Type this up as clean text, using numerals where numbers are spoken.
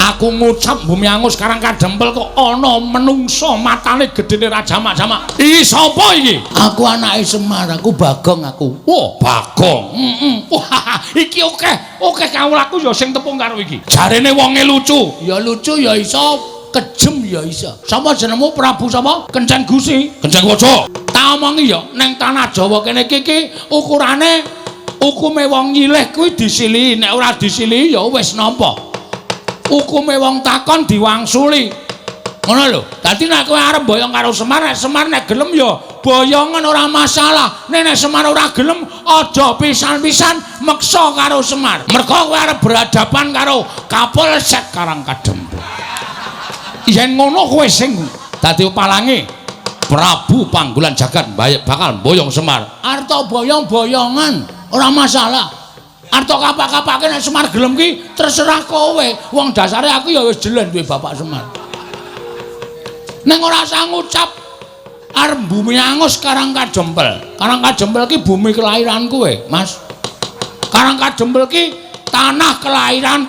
Aku ngucap bumi angus Karang Kadempel kok ana menungsa matane gedene ra jamak-jamak. Iki sapa iki? Aku anake Semar, aku Bagong aku. Wah, Bagong. Heeh. Wah, iki akeh, akeh kawulaku ya sing tepung karo iki. Jarene wonge lucu. Ya lucu ya iso, kejem ya iso. Sapa jenengmu Prabu sapa? Kenceng Gusi. Kenceng Waja. Tak omongi ya, neng tanah Jawa kene iki iki ukurane hukume wong nyilih kuwi disilihi, nek ora disilihi ya wis nampa. Hukume wong takon diwangsuli. Ngono lho. Dadi nek kowe arep boyong karo Semar, nek Semar nek gelem ya boyongan ora masalah. Nek nek Semar ora gelem aja pisan-pisan meksa karo Semar. Mergo kowe arep berhadapan karo Kapolsek Karang Kadempel. Yen ngono kowe sing dadi palange Prabu Panggulan Jagat bakal boyong Semar. Arta boyong-boyongan ora masalah. Arta kapak-kapake nek Semar gelem ki terserah kowe. Wong dasare aku ya wis jelen duwe Bapak Semar. Ning ora usah ngucap arep bumi angus Karang Kadempel. Karang Kadempel ki bumi kelahiranku, Mas. Karang Kadempel ki tanah kelahiranku.